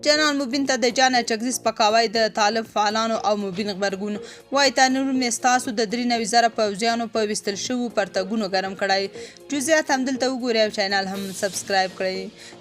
جنرال مبین ته د جان اچکزي سپکاوی، د طالب فعالانو او مبین غبرګون، وایي تنور مې ستاسو د 93 زره پوځیانو په ویستل شوو پرتګونو ګرم کړی. جزئیات همدلته وګورئ او چینل هم سبسکرایب کړئ.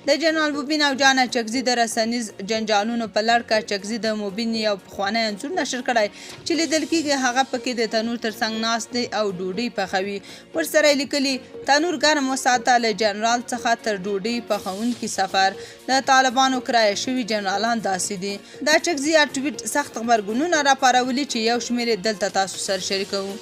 د جنرال مبین او جان اچکزي د رسنیز جنجالونو په لړ کې اچکزي د مبین یو پخوانی انځور نشر کړی چې لیدل کیږي هغه پکې د تنور ترڅنګ ناست دی او ډوډۍ پخوي. ورسره یې لیکلي، تنور ګرم وساته، له جنرال څخه تر ډوډۍ پخوونکي سفر. د طالبانو کرایه شوي جنرالان داسې دي. د اچکزي یاد ټویټ سخت غبرګونونه راپارولي چې یو شمېر یې دلته تاسو سره شریکوو.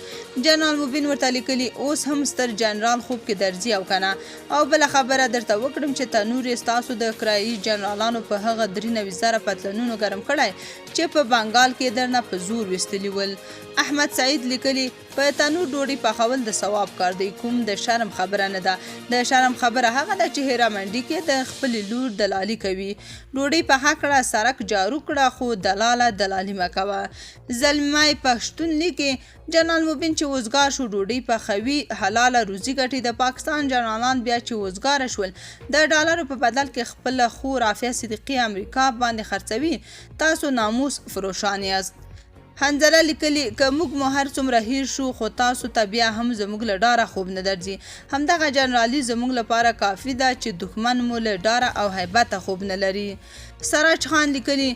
جنرال مبین ورته لیکلي، اوس هم ستر جنرال خوب کې درځي او کنه؟ او بله خبره درته وکړم چې تنور یې ستاسو د کرایي جنرالانو په هغه 93 زره پتلونونو ګرم کړی چې په بنګال کې درنه په زور ویستلي ول. احمد سعید لیکلي، په تنور ډوډۍ پخول د ثواب کار دی، کوم د شرم خبره نه ده. د شرم خبره هغه ده چې هیرا منډي کې د خپلې لور دلالي کوي. ډوډۍ پخه کړه، سرک جارو کړه، خو دلاله دلالي مه کوه. زلمی پښتون لیکي، جنرال مبین چې وزګار شو ډوډۍ پخوي، حلاله روزي ګټي. د پاکستان جنرالان بیا چې وزګاره شول د ډالرو په بدل کې خپله خور عافیه صدیقي امریکا باندې خرڅوي. تاسو ناموس فروشان یاست. حنظله لیکلي، که موږ مو هر څومره هیر شو خو تاسو ته بیا هم زموږ له ډاره خوب نه درځي. همدغه جنرالي زموږ لپاره کافي ده چې دښمن مو له ډاره او هیبته خوب نه لري. سراج خان لیکلي،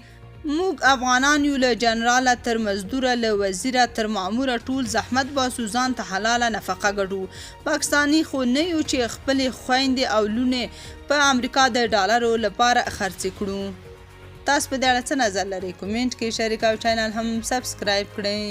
موږ افغانان یو، له جنراله تر مزدوره، له وزیره تر ماموره ټول زحمت باسو، ځان ته حلاله نفقه ګټو. پاکستاني خو نه یو چې خپلې خویندې او لوڼې په امریکا د ډالرو لپاره خرڅې کړو. تاسو په دې اړه څه نظر لرئ؟ کومنټ کې شریک او چینل هم سبسکرایب کړئ.